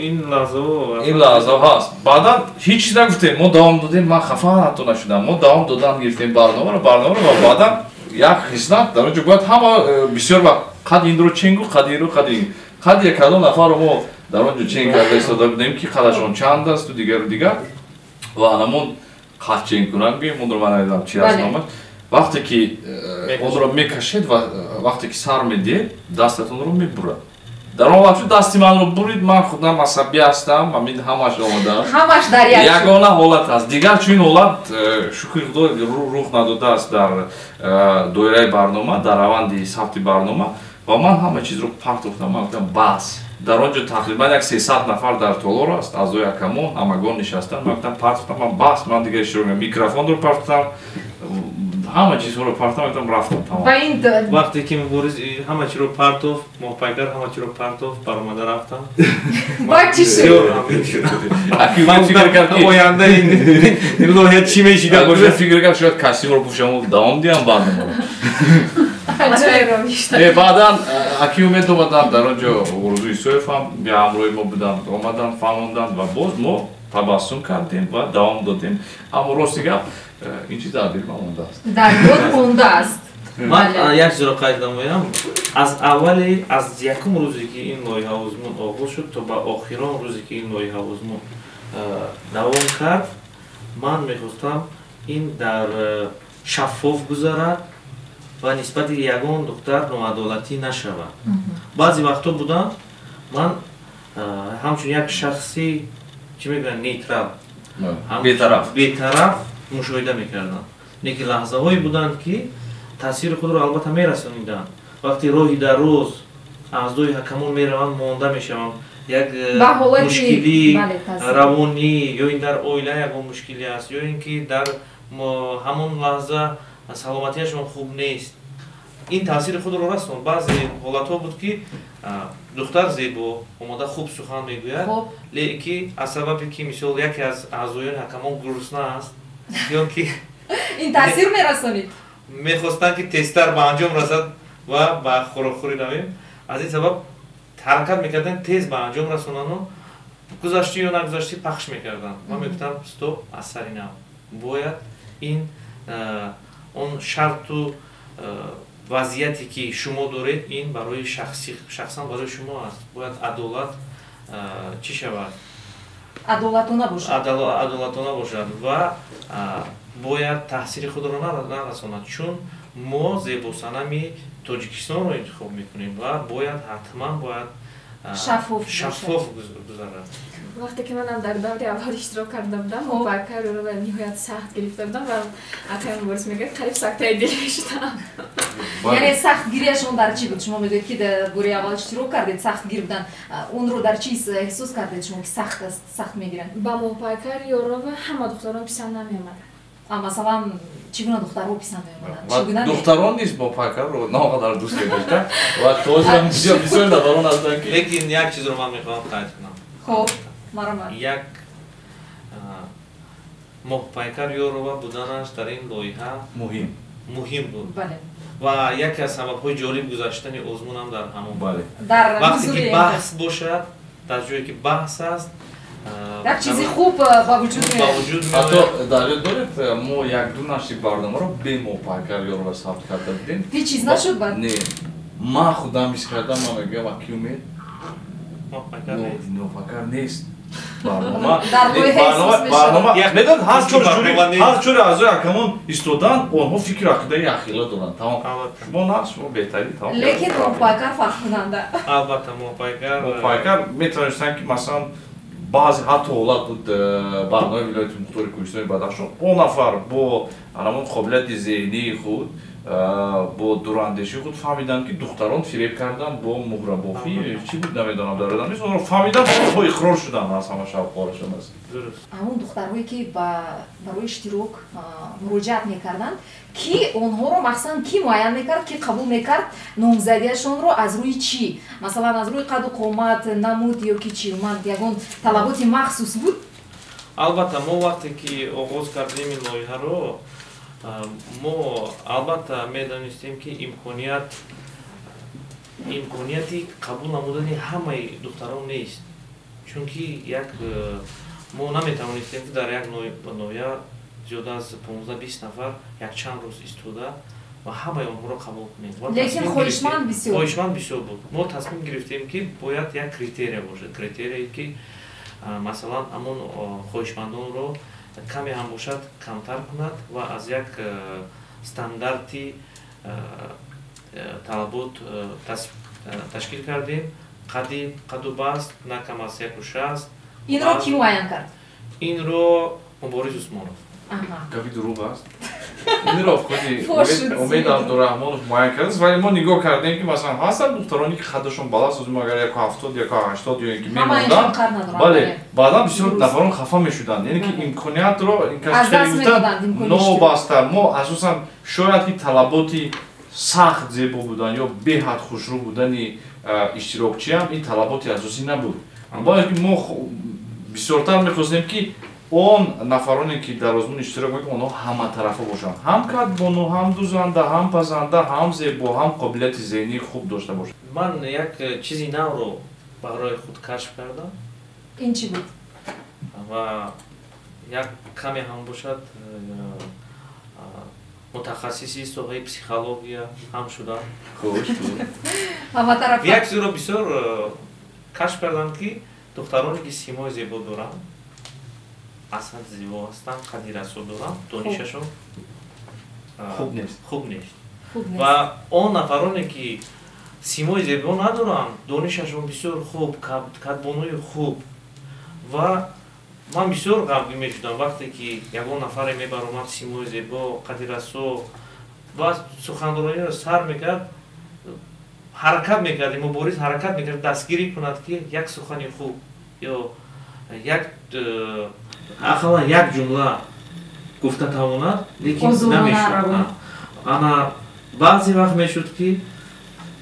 Ин лаҳзаҳо ин лаҳзаҳо ҳаст. Баъдан ҳеҷ чиз нагуфтем, мо давом додем, ман хафа ҳатто нашудам. Мо давом додан гирифтем барномаро ва баъдан як хислат дар он ҷо бояд ҳама бисёр вақт қад инро ченгу, қад инро, қад ин. Қад як кадом нафарро мо дар он ҷо чен карда истода будем ки қадашон чанд асту дигару дигар. Ва анамон қад чен кунам гӯем, онро ман намедонам чи аст номаш. Вақте ки онро мекашед ва вақте ки сар медиҳед, дастатонро мебурад. Дар он вақт дасти манро бурид, ман худам асабӣ ҳастам, ҳамин ҳамаш омадааст. Ҳамаш дар як ягона ҳолат аст. Дигар чунин ҳолат, шукри Худо, рух надодааст дар доираи барнома, дар раванди сабти барнома ва ман ҳама чизро партофтам. Ман гуфтам бас. Дар он ҷо тақрибан як 300 нафар дар толор аст, аъзои ҳакамон ҳамагон нишастанд. Ман гуфтам партофтам, ман бас, ман дигар иштирок намекунам. Микрофонро партофтам, ҳама чизҳоро партофтам, гуфтам рафтам, тамом. Вақте ки Мубориз ҳама чиро партофт, Моҳпайкар ҳама чиро партофт, баромада рафтам. Баъд чӣ шуд? Ман фикр кардам ки оянда ин лоиҳа чӣ мешида бошад. Фикр кардам шояд костюмро пӯшам давом диҳам барномаро. Баъдан аки Умед омаданд, дар он ҷо Орзу Исоев ҳам ҳамроҳи мо буданд, омаданд, фаҳмонданд ва боз мо табассум кардем ва давом додем. Аммо рости гап, ин чиз дар дил мондааст. Дар ёд мондааст. Ман як чизро қайд намоям. Аз аввали, аз якум рӯзе ки ин лоиҳа озмун оғоз шуд то ба охирон рӯзе ки ин лоиҳа озмун давом кард, ман мехостам ин дар шаффоф гузарад ва нисбати ягон духтар ноадолатӣ нашавад. Баъзе вақтҳо буданд, ман ҳамчун як шахси чӣ мегӯянд, нейтрал, бетараф мушоҳида мекардам. Лекин лаҳзаҳое буданд ки таъсири худро албатта мерасониданд. Вақте роҳи дароз аъзои ҳакамон мераванд, монда мешаванд, як мушкилӣ равонӣ ё ин дар оила ягон мушкилӣ аст, ё ин ки дар ҳамон лаҳза саломатиашон хуб нест. Ин таъсири худро расонд. Баъзе ҳолатҳо буд ки духтар зебо омода хуб сухан мегӯяд, лекин аз сабабе ки мисол яке аз аъзоёни ҳакамон гурусна аст ё ки ин таъсир мерасонид, мехостанд ки тезтар ба анҷом расад ва ба хӯрокхӯрӣ равем. Аз ин сабаб ҳаракат мекарданд тез ба анҷом расонану гузаштӣ ё нагузаштӣ пахш мекарданд. Ман мегуфтам стоп, аз сари нав бояд ин он шарту вазъияте ки шумо доред, ин барои шахсан барои шумо аст. Бояд адолат чӣ шавад? Адолатона бошад. Адолатона бошад ва бояд таъсири худро нарасонад, чун мо зебосанами Тоҷикистонро интихоб мекунем ва бояд ҳатман бояд шаффоф гузарад. Вақте ки манам дар даври аввал иштирок карда будам, Моҳпайкарро ниҳоят сахт гирифта будам ва акаи Мубориз мегӯяд қариб сактаи дил мешудам. Яъне сахтгириашон дар чӣ буд? Шумо мегӯед ки дар бори аввал иштирок кардед, сахтгир буданд. Онро дар чӣ эҳсос кардед шумо ки сахт аст, сахт мегиранд? Ба Моҳпайкар Ёрова ҳама духтарон писанд намеомаданд. Масалан, чӣ гуна духтарҳо писанд меомаданд? Духтарон низ Моҳпайкарро на он қадар дӯст медоштанд ва то ҳозир бисёр нафарон ҳастанд ки. Лекин як чизро ман мехоҳам қайд кунам. Хоб, маромад. Як Моҳпайкар Ёрова буданаш дар ин лоиҳа муҳим буд. Ва яке аз сабабҳои ҷолиб гузаштани озмунам дар ҳамон. Вақте ки баҳс бошад, дар ҷое ки баҳс аст, як чизи хуб ба вуҷуд меояд. Ҳатто дар ёд доред, мо як-ду нашри барномаро бе Моҳпайкар Ёрова сабт карда будем. Ҳеҷ чиз нашуд баъд? Не, ман худам ҳис кардам, ман мегӯям аки Умед, Моҳпайкар нест. Барнома медонад, ҳар чори аъзои ҳакамон истоданд, онҳо фикру ақидаи якхела доранд. Тамом, шумо нақш, шумо беҳтарин. Лекин Моҳпайкар фарқкунанда. Албатта, Моҳпайкар метавонистанд ки масалан баъзе ҳатто ҳолат буд барномаи вилояти мухтори Кӯҳистони Бадахшон, он нафар бо ҳамон қобилияти зеҳнии худ, бо дурандешии худ фаҳмиданд ки духтарон фиреб карданд бо муҳрабофӣ, чӣ буд намедонам, дар ёдам нест, онро фаҳмиданд, онҳо иқрор шуданд аз ҳама шавқорашон аст. Ҳамон духтарҳое ки барои иштирок муроҷиат мекарданд, ки онҳоро махсусан ки муайян мекард, ки қабул мекард номзадиашонро аз рӯи чӣ? Масалан, аз рӯи қаду қомат, намуд ё ки чӣ? Ман ягон талаботи махсус буд? Албатта, мо вақте ки оғоз кардем ин лоиҳаро, мо албатта медонистем ки имконияти қабул намудани ҳамаи духтарон нест, чунки як мо наметавонистем ки дар як ноҳия зиёда аз 15-20 нафар якчанд рӯз истода ва ҳамаи онҳоро қабул кунем. Лекин хоҳишманд бисёр. Хоҳишманд бисёр буд. Мо тасмим гирифтем ки бояд як критерия бошад, критерие ки масалан ҳамон хоҳишмандонро каме ҳам бошад камтар кунад ва аз як стандарти талабот ташкил кардем. Қаду баст на кам аз 1,60. Инро ки муайян кард? Инро Мубориз Усмонов. Гапи дурӯғ аст. Инро худи Умед Абдураҳмонов муайян кардааст, вале мо нигоҳ кардем, ки масалан ҳастанд духтароне, ки қадашон баланд аст, агар 1,70, 1,80 ё ин ки мемонданд, бале, баъдан бисёр нафарон хафа мешуданд. Яъне ки имкониятро аз даст медоданд. Новобаста мо асосан шояд ки талаботи сахт зебо будан ё беҳад хушрӯ будани иштирокчиам ин талаботи асосӣ набуд. Бояд ки мо бисёртар мехостем, ки он нафароне, ки дар озмун иштирок мекунанд, онҳо ҳаматарафа бошанд, ҳам кадбону, ҳам дузанда, ҳам пазанда, ҳам зебо, ҳам қобилияти зеҳнии хуб дошта бошанд. Ман як чизи навро барои худ кашф кардам. Ин чӣ буд? Ва як каме ҳам бошад мутахассиси соҳаи психология ҳам шудам. Як чизро бисёр кашф кардам, ки духтароне, ки симои зебо доранд, аз ҳад зебо ҳастанд, қадди расо доранд, донишашон хуб нест. Ва он нафароне, ки симои зебо надоранд, донишашон бисёр хуб, кадбонуи хуб. Ва ман бисёр ғамгин мешудам вақте ки ягон нафаре мебаромад, симои зебо, қадди расо, ва суханрониро сар мекард, ҳаракат мекард, Мубориз ҳаракат мекард дастгирӣ кунад, ки як сухани хуб ё як ақаллан як ҷумла гуфта тавонад, лекин намешуд. Ана баъзе вақт мешуд, ки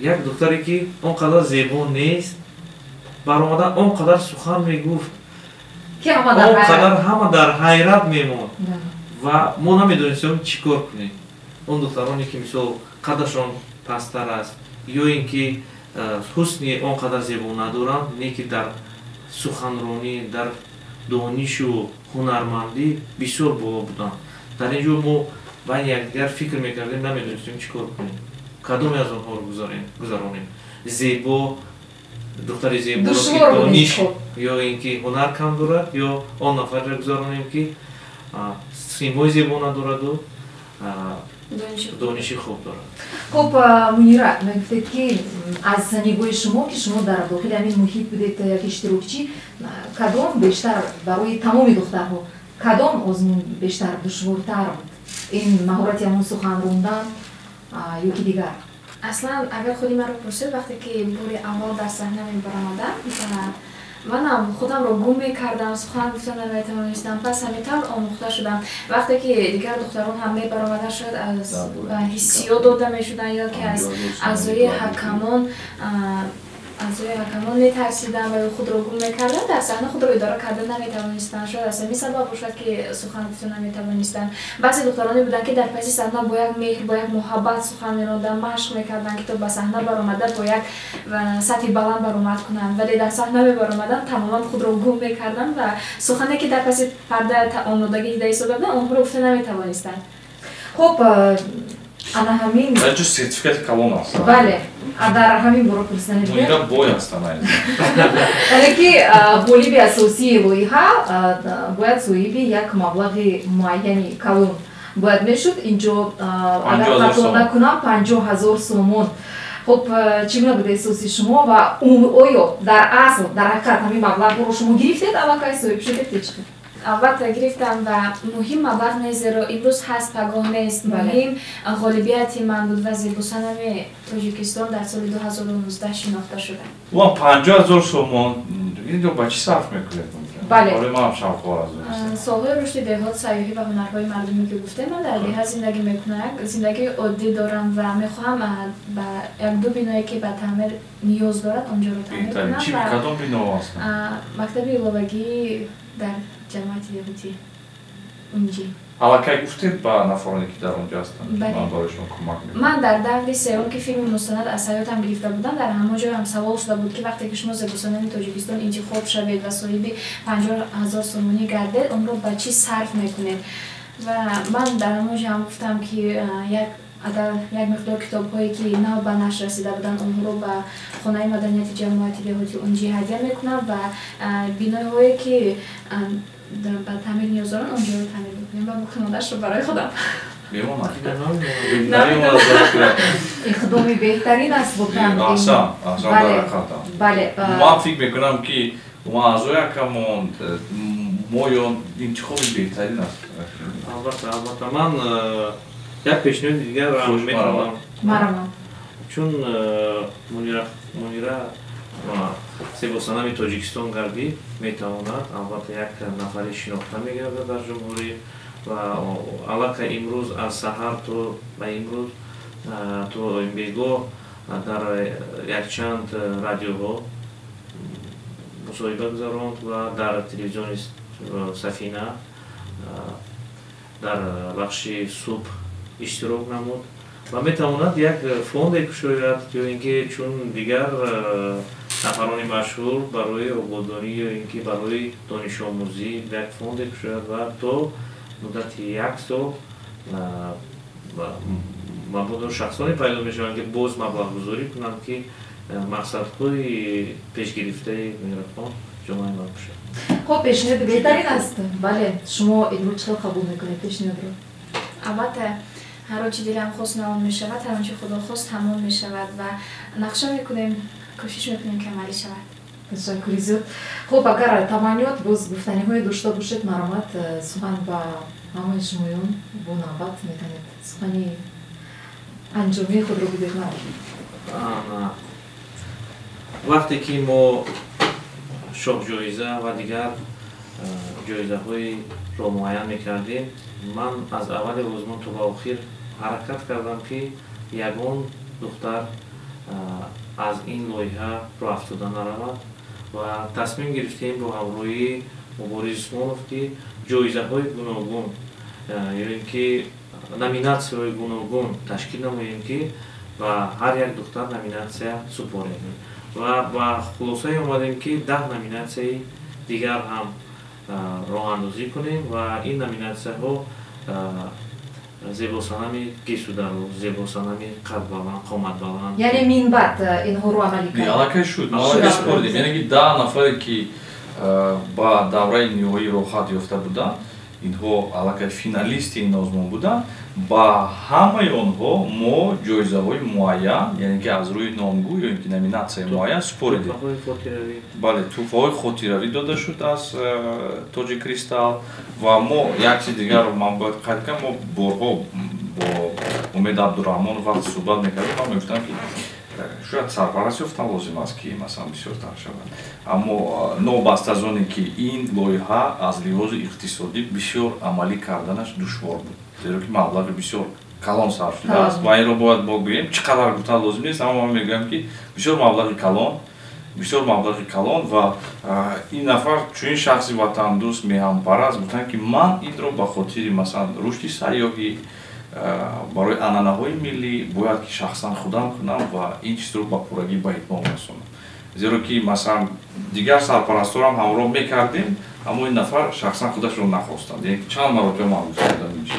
як духтаре, ки он қадар зебо нест, баромада он қадар сухан мегуфт, он қадар ҳама дар ҳайрат мемонд ва мо намедонистем чӣ кор кунем. Он духтароне, ки мисол қадашон пасттар аст ё ин ки ҳусни он қадар зебо надоранд, не ки дар суханронӣ, дар донишу ҳунармандӣ бисёр боло буданд. Дар ин ҷо мо байни якдигар фикр мекардем, намедонистем чӣ кор кунем, кадоме аз онҳоро гузаронем. Зебо, духтари зеборо, ки дониш ё ин ки ҳунар кам дорад, ё он нафарро гузаронем, ки симои зебо надораду дониши хуб дорад. Хуб, Мунира, мегуфтед, ки аз нигоҳи шумо, ки шумо дар дохили ҳамин муҳит будед, як иштирокчӣ, кадом бештар барои тамоми духтарҳо, кадом озмун бештар душвортар буд? Ин маҳорати ҳамон сухан рондан ё ки дигар? Аслан агар худи маро пурсед, вақте ки бори аввал дар саҳна мебаромадам, манам худамро гум мекардам, сухан гуфта наметавонистам. Пас ҳамин тавр омӯхта шудам. Вақте ки дигар духтарон ҳам мебаромаданд, шояд аз ҳиссиёт дода мешуданд ё ки аз аъзои ҳакамон метарсиданд ва ё худро гум мекарданд, дар саҳна худро идора карда наметавонистанд. Шояд аз ҳамин сабаб бошад, ки сухан гуфта наметавонистанд. Баъзе духтароне буданд, ки дар паси саҳна бо як меҳр, бо як муҳаббат сухан меронданд, машқ мекарданд, ки то ба саҳна баромада бо як сатҳи баланд баромад кунанд, вале дар саҳна мебаромаданд, тамоман худро гум мекарданд ва сухане, ки дар паси парда омодагӣ дида истода буданд, онҳоро гуфта наметавонистанд. Хуб, ана ҳамин дар сертификати калон аст. Бале, дар ҳамин боро пурсидани будем. Мунира бой ҳастанд. Яъне ки ғолиби асосии лоиҳа бояд соҳиби як маблағи муайяни калон бояд мешуд. Инҷо, агар хато накунам, 50 000 сомон. Хуб, чӣ гуна буд эҳсоси шумо ва оё дар асл, дар ҳақиқат ҳамин маблағро шумо гирифтед, аллакай соҳиб шудед ё чӣ? Албатта гирифтам ва муҳим маблағ нест, зеро имрӯз ҳаст, пагоҳ нест. Муҳим ғолибияти ман буд ва зебосанами Тоҷикистон дар соли 2019 шинохта шудам. Ва 50 000 сомон инро ба чӣ сарф мекунед? Бале. Барои манам шавқовар аст. Солҳои рушди деҳот, сайёҳӣ ва ҳунарҳои мардумӣ, ки гуфтем, ман дар деҳа зиндагӣ мекунам, зиндагии оддӣ дорам ва мехоҳам ба як-ду биное, ки ба таъмир ниёз дорад, онҷоро таъмир кунам. Чӣ, кадом бино ҳастанд? Мактаби иловагӣ дар ҷамоати деҳотӣ Унҷӣ. Аллакай гуфтед ба нафароне, ки дар он ҷо ҳастанд, ман барои шумо кӯмак мекунам? Ман дар даври сеюм, ки филми мустанад аз ҳаётам гирифта будам, дар ҳамон ҷой ҳам савол шуда буд, ки вақте ки шумо зебосанами Тоҷикистон интихоб шавед ва соҳиби 50 000 сомонӣ гардед, онро ба чӣ сарф мекунед? Ва ман дар ҳамон ҷо ҳам гуфтам, ки як адад, як миқдор китобҳое, ки нав ба нашр расида буданд, онҳоро ба хонаи маданияти ҷамоати деҳоти Унҷӣ ҳадя мекунам ва биноҳое, ки ба таъмир ниёз доранд, онҷоро таъмир мекунем ва боқимондаашро барои худам. Мемонад. Иқдоми беҳтарин аст воқеан. Аҳсан, аҳсан, дар ҳақиқат. Бале. Ман фикр мекунам, ки ма аъзои ҳакамон мо ё интихоби беҳтарин аст. Албатта, албатта. Ман як пешниҳоди дигарро метавонам. Марамон. Чун Мунира зебосанами Тоҷикистон гардид, метавонад албатта як нафари шинохта мегардад дар ҷумҳурӣ ва аллакай имрӯз аз саҳар то ба имрӯз то бегоҳ дар якчанд радиоҳо мусоҳиба гузаронд ва дар телевизиони Сафина дар бахши субҳ иштирок намуд ва метавонад як фонде кушояд ё ин ки чун дигар нафарони машҳур барои ободонӣ ё ин ки барои донишомӯзӣ як фонде кушояд ва то муддати як сол мабодо шахсоне пайдо мешаванд, ки боз маблағгузорӣ кунанд, ки мақсадҳои пешгирифтаи Мунирахон ҷомаи ман бошад. Хуб, пешниҳоди беҳтарин аст. Бале, шумо инро чӣ хел қабул мекунед пешниҳодро? Албатта, ҳар он чи дилам хост на он мешавад, ҳар он чи Худо хост ҳамон мешавад ва нақша мекунем, кӯшиш мекунем, ки амалӣ шавад. Ташаккури зиёд. Хуб, агар таманниёт боз гуфтаниҳое дошта бошед, марҳамат, сухан ба ҳамаи шумоён бо навбат метавонед сухани анҷомии худро бигӯед. Вақте ки мо шоҳҷоиза ва дигар ҷоизаҳоеро муайян мекардем, ман аз аввали озмун то ба охир ҳаракат кардам, ки ягон духтар аз ин лоиҳа роҳ афтода наравад ва тасмим гирифтем бо ҳамроҳии Мубориз Усмонов, ки ҷоизаҳои гуногун ё ин ки номинатсияҳои гуногун ташкил намоем, ки ба ҳар як духтар номинатсия супорем ва ба хулосае омадем, ки 10 номинатсияи дигар ҳам роҳандозӣ кунем ва ин номинатсияҳо зебосанами гесудароз, зебосанами қадбаланд, қоматбаланд. Яъне минбаъд инҳоро амалӣ кард? Аллакай шуд, аллакай супоридем. Яъне ки 10 нафаре, ки ба давраи ниҳоӣ роҳхат ёфта буданд, инҳо аллакай финалисти ин озмун буданд, ба ҳамаи онҳо мо ҷоизаҳои муайян, яъне ки аз рӯи номгӯ ё ин ки номинатсияи муайян супоридем. Бале, тӯҳфаҳои хотиравӣ дода шуд аз Тоҷи Кристал. Ва мо як чиз дигарро ман бояд қайд кунам, мо борҳо бо Умед Абдураҳмонов вақте суҳбат мекардем, ман мегуфтам, ки шояд сарпараст ёфтан лозим аст, ки масалан бисёртар шавад. Аммо новобаста аз оне, ки ин лоиҳа аз лиҳози иқтисодӣ бисёр амалӣ карданаш душвор буд, зеро ки маблағи бисёр калон сарф шудааст ва инро бояд мо гӯем, чӣ қадар гуфтан лозим нест, аммо ман мегӯям, ки бисёр маблағи калон, бисёр маблағи калон ва ин нафар чунин шахси ватандӯст, меҳанпараст гуфтанд, ки ман инро ба хотири масалан рушди сайёҳӣ, барои анъанаҳои миллӣ бояд ки шахсан худам кунам ва ин чизро ба пуррагӣ ба итмом расонам. Зеро ки масалан дигар сарпарасторам ҳамроҳ мекардем, аммо ин нафар шахсан худашро нахостанд. Яъне чанд маротиба ман гуфтам ин чиз.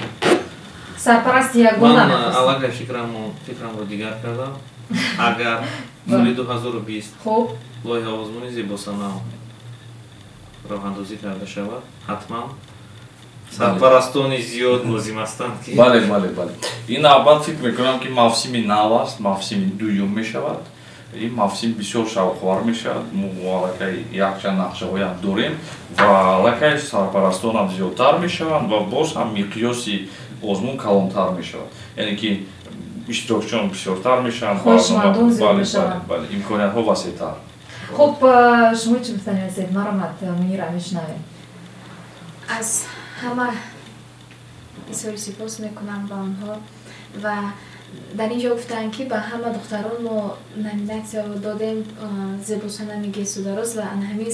Сарпарасти ягона ман аллакай фикрамро дигар кардам. Агар соли 2020 хуб лоиҳа озмуни зебосанам роҳандозӣ карда шавад, ҳатман сарпарастони зиёд лозим ҳастанд, ки Бале, бале, бале. Ин навбат фикр мекунам, ки мавсими нав аст, мавсими дуюм мешавад. Ин мавсим бисёр шавқовар мешавад. Мо аллакай якчанд нақшаҳоям дорем ва аллакай сарпарастонам зиёдтар мешаванд ва боз ҳам миқёси озмун калонтар мешавад. Яъне ки иштирокчиён бисёртар мешаванд. Хоҳишмандон зиёд мешаванд. Бале, имкониятҳо васеътар. Хуб, шумо чӣ гуфтани ҳастед? Марҳамат, Мунира, мешунавем. Аз ҳама изҳори сипос мекунам ба онҳо ва дар ин ҷо гуфтанд, ки ба ҳама духтарон мо номинатсия додем зебосанами гесудароз ва ҳамин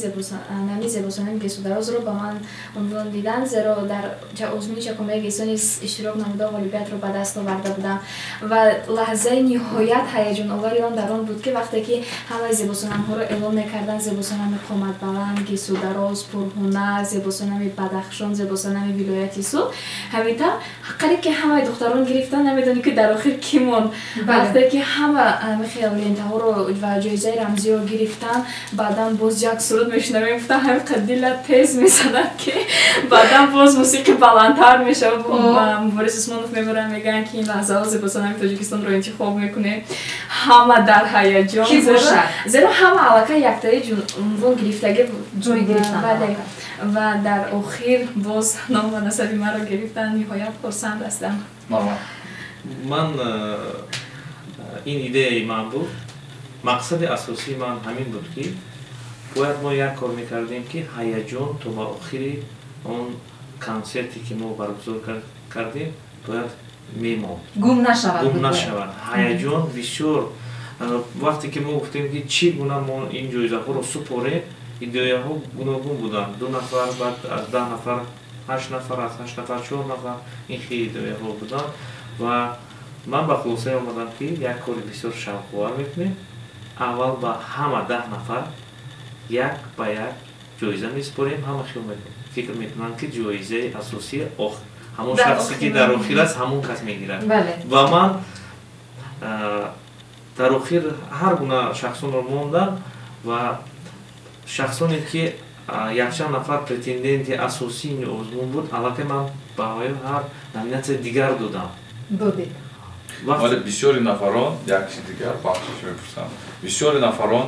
зебосанами гесударозро ба ман унвон диданд, зеро дар озмуни чакомаи гесо низ иштирок намуда ғолибиятро ба даст оварда будам. Ва лаҳзаи ниҳоят ҳаяҷоновари он дар он буд, ки вақте ки ҳамаи зебосанамҳоро эълон мекарданд, зебосанами қоматбаланд, гесудароз, пурҳунар, зебосанами Бадахшон, зебосанами вилояти Суғд, ҳамин тавр қариб ки ҳамаи духтарон гирифтанд, намедонем, ки дар охир ки монд. Вақте ки ҳама хел лентаҳоро ва ҷоизаи рамзиро гирифтан, баъдан боз як суруд мешунавем, гуфтам ҳамин қадр дила тез мезанад, ки баъдан боз мусиқӣ баландтар мешавад. Мубориз Усмонов мебаранд, мегӯянд, ки ин лаҳзаҳо зебосанами Тоҷикистонро интихоб мекунем. Ҳама дар ҳаяҷон, зеро ҳама аллакай яктаи унвон гирифтагӣ ҷой гирифтанд. Ва дар охир боз ном ва насаби маро гирифтанд. Ниҳоят хурсанд ҳастам. Ман ин идеяи ман буд. Мақсади асосии ман ҳамин буд, ки бояд мо як кор мекардем, ки ҳаяҷон то ба охири он консерте, ки мо баргузор кардем, бояд мемонд, гум нашавад. Гум нашавад ҳаяҷон бисёр. Вақте ки мо гуфтем, ки чӣ гуна мо ин ҷоизаҳоро супорем, идеяҳо гуногун буданд. 2 нафар, баъд аз 10 нафар 8 нафар, аз 8 нафар 4 нафар, ин хеле идеяҳо буданд. Ва ман ба хулосае омадам, ки як кори бисёр шавқовар мекунем. Аввал ба ҳама 10 нафар як ба як ҷоиза месупорем. Ҳама хиёл фикр мекунанд, ки ҷоизаи асосӣ ҳамон шахсе, ки дар охир аст, ҳамон кас мегирад. Ва ман дар охир ҳар гуна шахсонро мондам ва шахсоне, ки якчанд нафар претенденти асосии озмун буд, аллакай ман ба ҳар номинатсияи дигар додам. Додед. Вале бисёри нафарон, як чиз дигар, бахшиш мепурсам, бисёри нафарон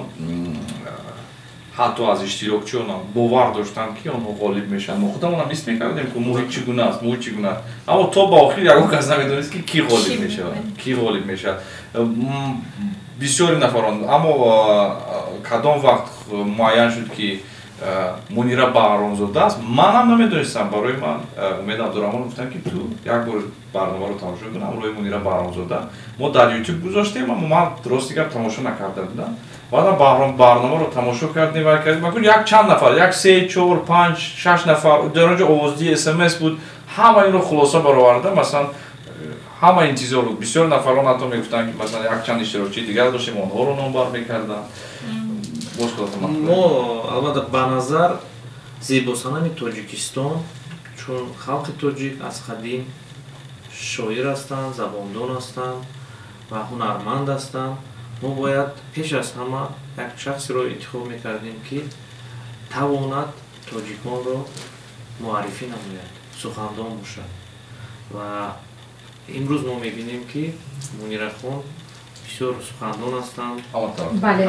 ҳатто аз иштирокчиёнам бовар доштанд, ки онҳо ғолиб мешаванд. Мо худамонам ҳис мекардем, ки муҳит чӣ гуна аст, муҳит чӣ гуна аст, аммо то ба охир ягон кас намедонист, ки кӣ ғолиб мешавад, кӣ ғолиб мешавад. Бисёри нафарон, аммо кадом вақт муайян шуд, ки Мунира Баҳромзода аст, манам намедонистам. Барои ман Умед Абдураҳмонов гуфтанд, ки ту як бор барномаро тамошо кун, ҳамроҳи Мунира Баҳромзода. Мо дар Ютуб гузоштем, аммо ман рости гап тамошо накарда будам. Баъдан барномаро тамошо кардем ва кардем, як чанд нафар, 1, 3, 4, 5, 6 нафар дар онҷо овоздии СМС буд, ҳама инро хулоса бароварда. Масалан, ҳама интизор буд. Бисёр нафарон ҳатто мегуфтанд, ки масалан якчанд иштирокчии дигар доштем, онҳоро номбар мекарданд. Мо албатта ба назар зебосанами Тоҷикистон, чун халқи тоҷик аз қадим шоир ҳастанд, забондон ҳастанд ва ҳунарманд ҳастанд, мо бояд пеш аз ҳама як шахсеро интихоб мекардем, ки тавонад тоҷиконро муаррифӣ намояд, сухандон бошад. Ва имрӯз мо мебинем, ки Мунирахон бисёр сухандон ҳастанд,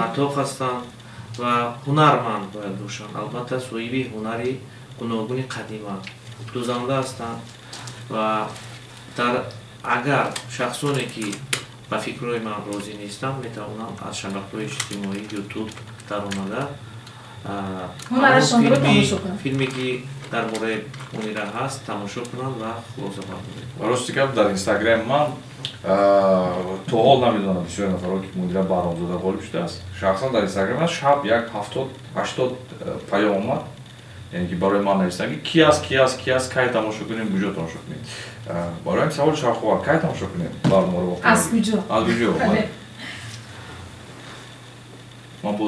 атоқ ҳастанд ва ҳунарманд бояд бошанд. Албатта соҳиби ҳунари гуногуни қадима, дӯзанда ҳастанд. Ва дар агар шахсоне, ки ба фикрҳои ман розӣ нестанд, метавонанд аз шабакаҳои иҷтимоӣ Ютуб даромада филме, ки дар бораи Мунира ҳаст, тамошо кунанд ва хулоса бардоранд. Рости гап, дар Инстаграм ман то ҳол намедонам бисёри нафарҳо, ки Мунира Баҳромзода ғолиб шудааст. Шахсан дар Инстаграм шаб як 70-80 паём омад, яъне ки барои ман нависанд, ки ки аст, ки аст, ки аст, кай тамошо кунем, куҷо тамошо кунем. Барои ҳамин саволи шавқовар: кай тамошо кунем барномаро? Аз куҷо? Аз куҷо?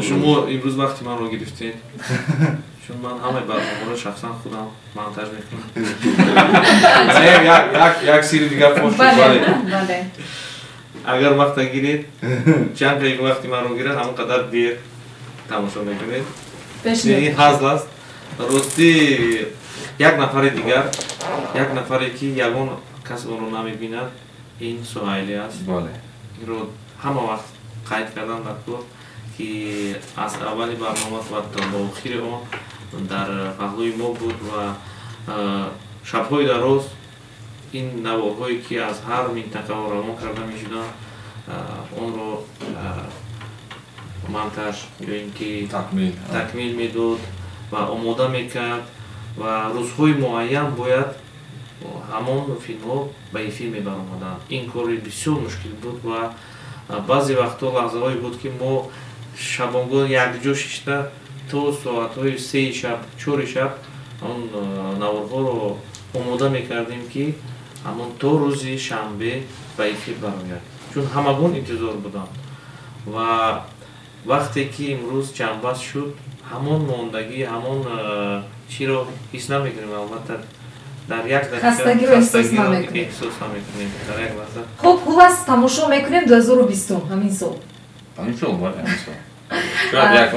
Шумо имрӯз вақти манро гирифтед, чун ман ҳамаи барномаро шахсан худам монтаж мекунам. Як сири дигар фош шуд. Агар вақта гиред, чанд дақиқа вақти манро гирад, ҳамон қадар дер тамошо мекунед. Ин ҳазл аст. Ростӣ, як нафари дигар, як нафаре, ки ягон кас онро намебинад, ин Суҳайлӣ аст. Инро ҳама вақт қайд кардан дар кор, ки аз аввали барнома ва то ба охири он дар паҳлӯи мо буд ва шабҳои дароз ин наворҳое, ки аз ҳар минтақаҳо равон карда мешуданд, онро монтаж ё ин ки такмил медод ва омода мекард. Ва рӯзҳои муайян бояд ҳамон филмҳо ба эфир мебаромаданд. Ин кори бисёр мушкил буд ва баъзе вақтҳо лаҳзаҳое буд, ки мо шабонгоҳ якҷо шишта то соатҳои 3 шаб, 4 шаб он наворҳоро омода мекардем, ки ҳамон то рӯзи шанбе ба эфир барояд, чун ҳамагон интизор буданд. Ва вақте ки имрӯз ҷамъбаст шуд, ҳамон мондагӣ, ҳамон чиро ҳис намекунем. Албатта Дар як дақиқа хастагиро эҳсос намекунем. Эҳсос намекунем дар як лаҳза. Хуб, хулас тамошо мекунем 2020 ҳамин сол. Ҳамин сол, бале, ҳамин сол.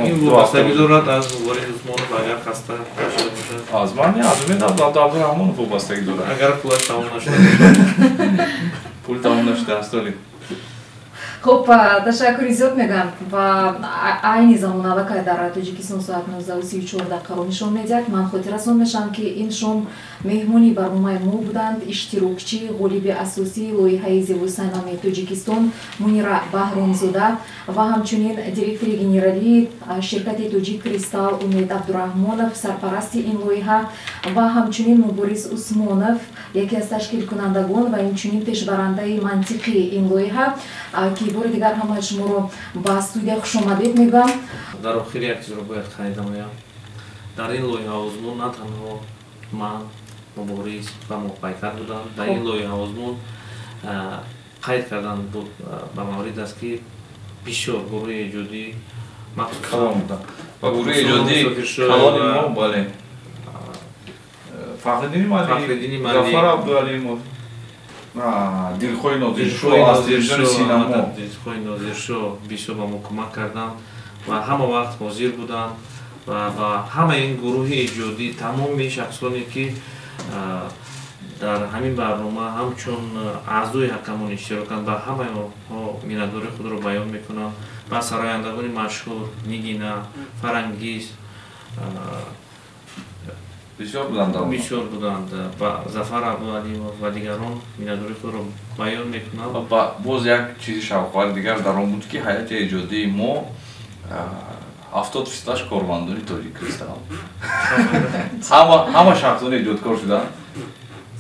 Ин вобастагӣ дорад аз Мубориз Усмонов, агар хаста нашуда бошад. Аз ман не, аз Умед Абдураҳмонов вобастагӣ дорад. Агар пулаш тамом нашуда бошад. Пул тамом нашудааст оле. Хуб, ташаккури зиёд мегӯям ва айни замон аллакай дар Тоҷикистон соат 19:34 дақиқаро нишон медиҳад. Ман хотиррасон мешавам, ки ин шом меҳмони барномаи мо буданд иштирокчӣ, ғолиби асосии лоиҳаи зебосанами Тоҷикистон Мунира Баҳромзода ва ҳамчунин директори генералии ширкати Тоҷик Кристалл Умед Абдураҳмонов, сарпарасти ин лоиҳа, ва ҳамчунин Мубориз Усмонов, яке аз ташкилкунандагон ва инчунин пешбарандаи мантиқии ин лоиҳа, ки бори дигар ҳамаи шуморо ба студия хушомадед мегӯям. Дар охир як чизро бояд қайд намоям. Дар ин лоиҳа озмун на танҳо ман, Мубориз ва Моҳпайкар буданд. Дар ин лоиҳа озмун қайд кардан буд ба маврид аст, ки бисёр гурӯҳи эҷодӣ калон буданд ва гурӯҳи эҷодӣ калони мо, бале, Фахриддини Малик, Зафар Абдуалимов, Дилхоҳи Нозиршоҳ аз телевизиони Синамо, Дилхоҳи Нозиршоҳ бисёр ба мо кӯмак карданд ва ҳама вақт ҳозир буданд ва ҳамаи ин гурӯҳи эҷодӣ, тамоми шахсоне ки дар ҳамин барнома ҳамчун аъзои ҳакамон иштирок карданд, ба ҳамаи онҳо миннатдории худро баён мекунам. Ба сарояндагони машҳур Нигина, Фарангиз бисёр буданд, бисёр буданд, ба Зафар Абдуалимов ва дигарон миннатдории худро баён мекунам. Ва боз як чизи шавқовари дигар дар он буд, ки ҳайати эҷодии мо 70%-аш кормандони Тоҷик Кристалл. Ҳама шахсони эҷодкор шуданд.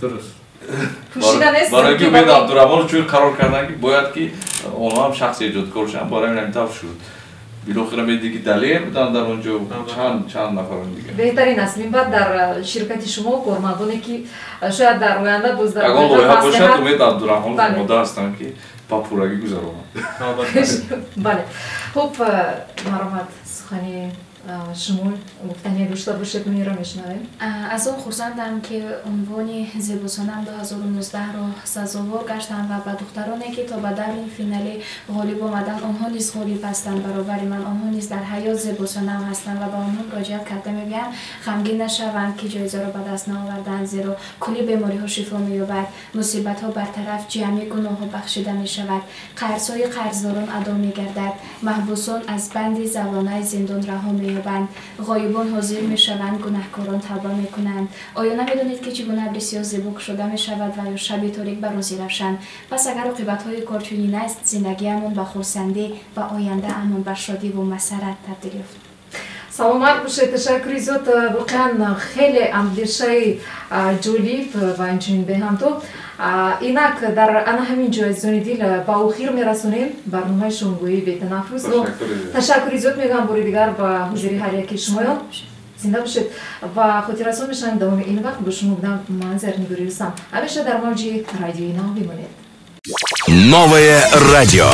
Дуруст. Барои ки Умед Абдураҳмонов чун қарор карданд, ки бояд ки онҳо ҳам шахси эҷодкор шаванд, барои ҳамин ҳамин тавр шуд. Билохира медидӣ, ки Далер буданд дар он ҷо, чанд нафарони дигар. Беҳтарин аст. Минбаъд дар ширкати шумо кормандоне ки шояд дар оянда боз дар ягон лоиҳа бошад, Умед Абдураҳмонов омода ҳастанд, ки ба пуррагӣ гузаронанд. Бале. Хуб, марҳамат, сухани шумо гуфтание дошта бошед, Мунира, мешунавем. Аз он хурсандам, ки унвони зебосанам 2019-ро сазовор гаштам ва ба духтароне, ки то ба даври финалӣ ғолиб омаданд, онҳо низ ғолиб ҳастанд баробари ман, онҳо низ дар ҳаёт зебосанам ҳастанд ва ба онҳо муроҷиат карда мегӯям, ғамгин нашаванд, ки ҷоизаро ба даст наоварданд, зеро кулли бемориҳо шифо меёбад, мусибатҳо бартараф, ҷамъи гуноҳҳо бахшида мешавад, қарзҳои қарздорон адо мегардад, маҳбусон аз банди завонаи зиндон раҳо меёбанд, ғоибон ҳозир мешаванд, гунаҳкорон тавба мекунанд. Оё намедонед, ки чӣ гуна абри сиёҳ зебо кушода мешавад ва ё шаби торик ба рӯзи равшан? Пас агар оқибатҳои кор чунин аст, зиндагиамон ба хурсандӣ ва ояндаамон ба шодиву масаррат табдил ёфт. Саломат бошед, ташаккури зиёд. Воқеан хеле андешаи ҷолиб ва инчунин беҳамто. Инак дар ана ҳамин ҷо, азизони дил, ба охир мерасонем барномаи шомгоҳии бетанаффусро. Ташаккури зиёд мегӯям бори дигар ба ҳузури ҳар яки шумоён. Зинда бошед ва хотиррасон мешавем, давоми ин вақт бо шумо будам ман, Зарнигори Рустам. Ҳамеша дар мавҷи радиои Нав бимонед. Новое радио.